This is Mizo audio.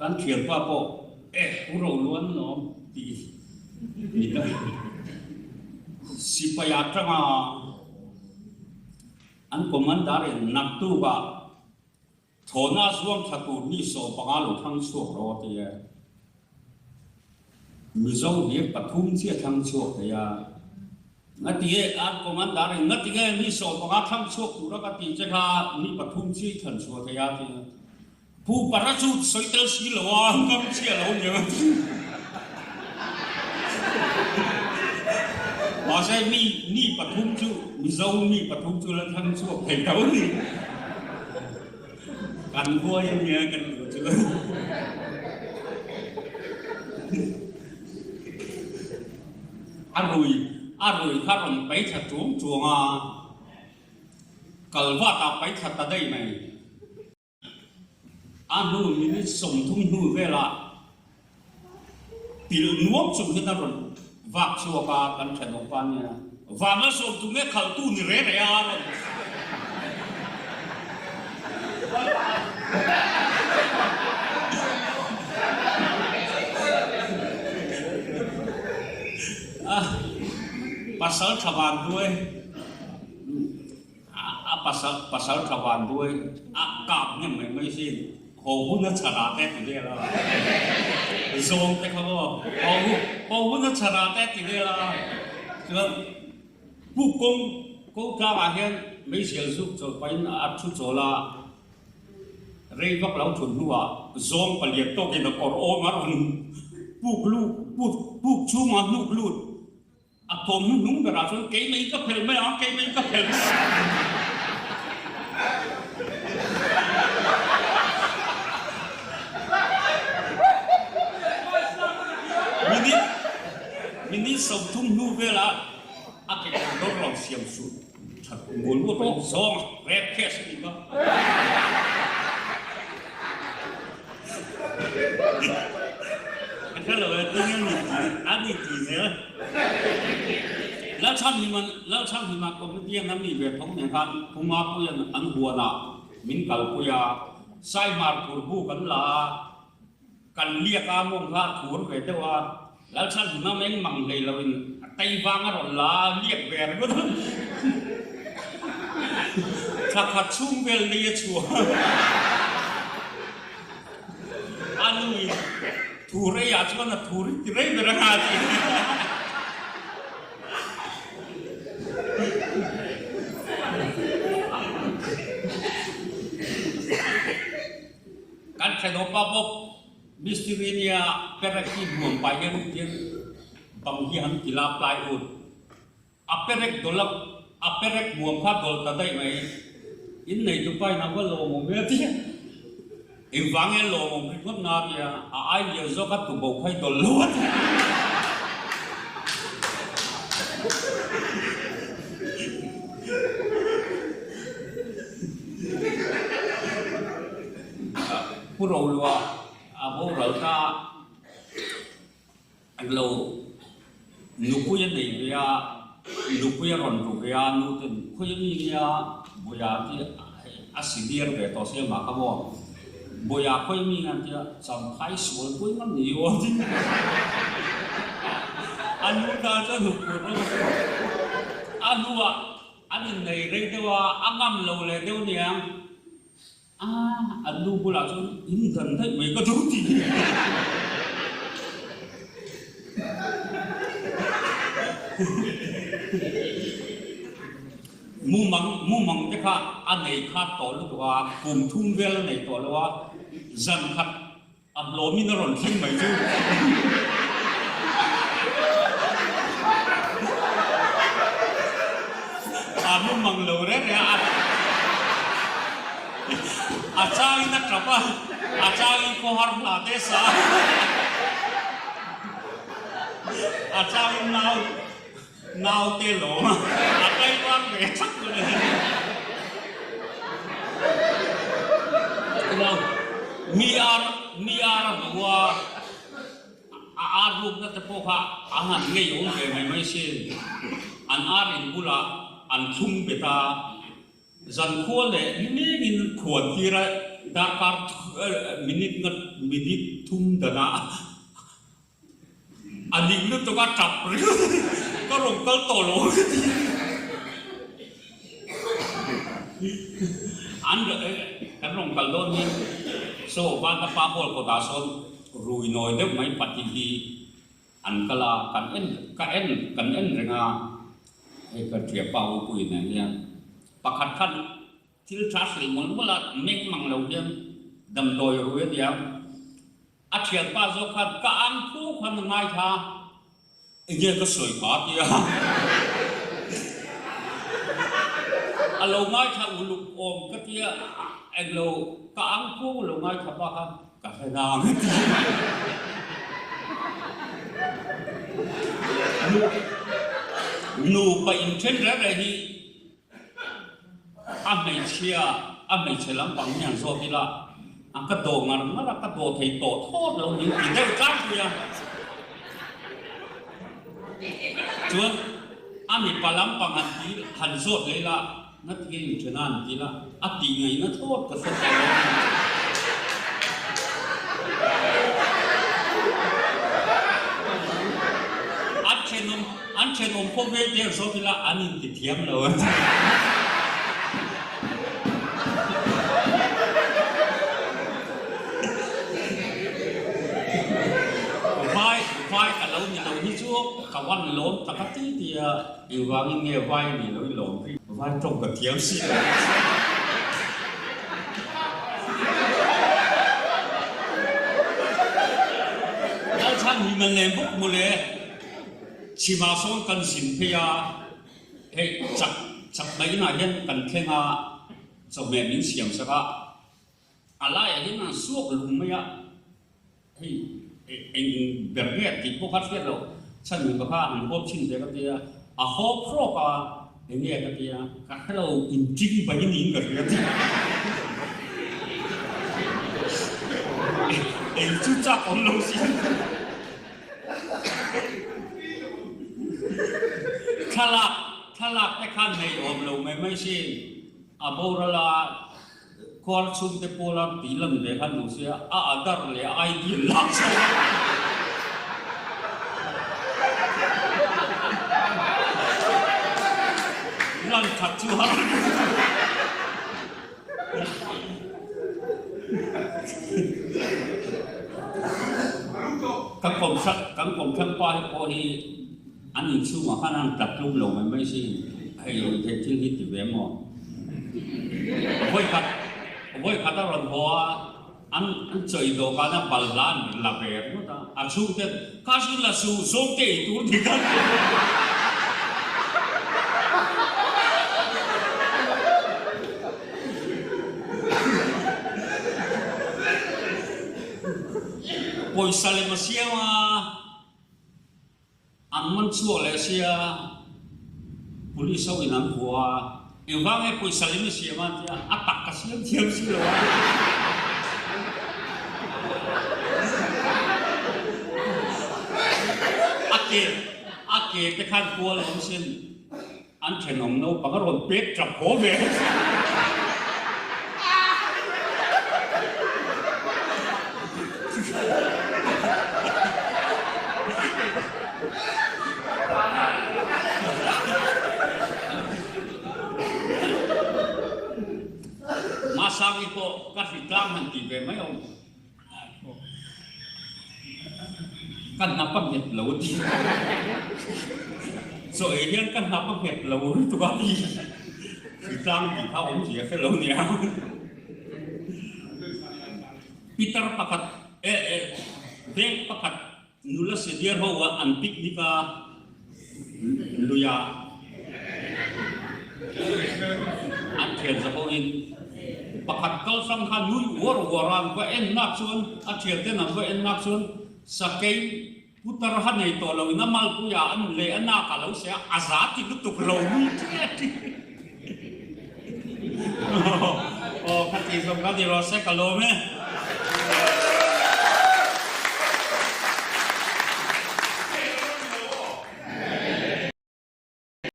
Kan thianpa pawh e u Roluan lawm tih ni ta sipai atanga an commander in naktuk ah Thlawhna zuang thla tur mi 15 lo thlang chhuak rawh a ti e. Mizo hlir pathum chiah thlang chhuak thei a. Ngati nge an commander in ngati nge mi 15 thlang chhuak tura ka tih che kha mi pathum chiah i thlan chhuah thei a ti a. Pu parachute sawi tel si lo a ngam chiah lo niang a ti. Mahse mi mi pathum chu Mizo mi pathum chu la thlang chhuak thei tho a ni. Kan huai a nia kan duh chu. A rui a rui kha rawn pai thla tuang tuang a, kalvat ah pai thla ta daih mai. A hnu minute 30 hnu velah pilh nuam chung hian a rawn vak chhuak a, kan thenawm pa nia van a sawm tu nge khalhtu ni re re a rawn A pasal tha van duai. A pasal pasal tha van duai a kap hnem mai mai sin haw hun a chhan ah te ti vel a zawng te kha maw haw hun haw hun a chhan ah te ti vel a chuan pu kawng ko tlang ah hian meizial zuk chawlh pahin a thu chawl a rei vak lo thun hnu ah zawng palian tawk in a kawr awm a rawn puk lut puk puk chhung ah hnuk lut. A thawm hnuhnung berah chuan kei mai ka phelh mai ang, kei mai ka phelh mai ang. Minute, minute 30 hnu velah a ke kawr dawr lo siam suh that mual mual pawh zawng rep case a ni kha. Ka hre lo e, tinge ni ti, a ni ti zel. Lalchhanhima, Lalchhanhima comedian a mi ve tho nen khan Pu Mapuia'n an huanah min kalpui a, Saihmar thur bu kan la a, kan liak a mawng kha a thur ve deuh a, Lalchhanhima meng mang hlei loin a tei vang a rawn la a, liak ve ringawt a, thla khat chhung vel nei a chhuah. A nuin thu reiah chuan a thu ri ti rei ber anga a ti. Kan thenawmpa bawk mistiri nia perek hi hmuam pai hian tir bang hi han ti la plywood. A perek dawlh a, a perek muam kha dawlh ta daih mai. In nei tu pain a va lawmawm e a ti a. Engvang nge lawmawm ringawt na a ti a, a ai lian zawk a tubo kha i dawlh lo a ti. Pu Rolua a boral ta. Englo nupui a nei ve a, nupui a rawn ru ve a, nu ten khawi ami nia Buia ti a si diar ve tawh se mah ka maw, Buia khawi ami nia an tia champhai sual pui ngam ni aw ti a nu ta chuan nupui rawn a hnuah an innei rei deuh a, a ngam lo leh deuh niang. A, an nu bulah chuan in dan daih mai ka duh tih hi. Mumang, mumang te kha a nei khat tawh lutuk a, kum thum vel a nei tawh lo a, zan khat A hlawmin a rawn thleng mai chu. A mu mang lo reng reng a, a changin a tap a, a changin khawhar hla te sa a, a changin nau nau te lawm a, a taivar ve thak mai. Mi ar mi ar a hmu a, a ar rukna te pawh kha a han ngei awm ve mai mai sin. An ar in bulah an thlung bet a, zankhua leh ni lengin khuan tir a. Darkar minute nga minute thum danah a ning lutuk a tap ringawt a ni. Ka rawn kal tawh lo ang ka ti. An kan rawn kal dawn hian saw Vanapa Hall kawtah sawn rui nawi deuh mai pahnih hi An kal a, kan en, ka en, kan en reng a, hei ka ṭhiapa u pui nen hian pakhat khan thil ṭha hrilh mawlh mawlh a, meng mang lo hian damdawi rui a nia. A ṭhianpa zawk khan ka ang phu khan a ngaithla a, enge ka sawi kha a ti a, a lo ngaithla uluk awm ka ti a, englo ka ang phu lo ngaithla pa khan Ka hre nang a ti. Nupa inthen reng reng hi a hmeichhia, a hmeichhe lampang hian zawt ila a ka dawh ngar ngar a, ka dawh thei tawh thawt lo ning ti deuh tlangpui a. Chuan a mipa lampang han ti han zawt leh ila Na ti in ṭhen a an ti la, a tih ngaihna thlawt ka hre tawh lo a ni. An ṭhenawm, an ṭhenawm pawh vel te an zawt ila an inti thiam lo a ni. Vai, vai ka lo ni lo hi chu ka van lawm tak a ti ti a. Engvangin nge vai a nih loh i lawm rih? Vai tawng ka thiam si lo. Lalchhan hi man nen bawk mawle. Chhimah sawn kan zin phei a, hei chak chak mai inah hian kan thleng a, chawhmeh min siam sak a, a laiah hian an suak lung mai a. Hei eng ber nge tih pawh kha hriat loh chhan min ka kha an hawp chhin ve ka tia, a hawp hrawk a eng nge ka tia, ka hre lo in ṭing bai niin ka hria tih eng chu chak awm lo si. Thlalak thlalak te khan nei awm lo mai mai sin a boral a. Khuar chhungte pawla tih lan ve khan duh sia, a Aadhaar leh a ID an lak chho a. Lan khat chu har. Kan kawmthlang kan kawmthlang pa hi pawh hi an inchhungah khan an tlat tlum lo mai mai sin, hei ruihtheih thil hi ti ve maw? Vawikhat vawikhat a rawn haw a, an an chawi dawhkan a balhla an la ve ringawt a, a chhungte kha chu la su zawngte ei tur ni kha. Pawisa lem a siam a. An man chhuak leh sia, Police ho in an hua a, engvang nge pawisa lem i siam a an ti a, a tak ka siam thiam si lo a. A ke, a ke te khan kual awm sin, an thenawm naupang a rawn pek tap haw ve. Masangi pawh ka hritlang han tih ve mai awm. Ka hnap a nghet lo a ti. Chaw ei hian ka hnap a nghet lo lutuk a ti. Hritlang tih kha awmzia hre lo nia. Pitar pakhat eh eh veng pakhat nula senior ho a an picnic a luiah an thian za ho in pakhat kal hrang kha nui uar uar a an va en nak chuan a thian ten an va en nak chuan sakei putar ha nei tawh lo in a malpuiah an leh a nak a lo se a a za ti lutuk lo nui ṭiah ṭiah. Aw kha ti zawng ka ni rawh se ka lawm e.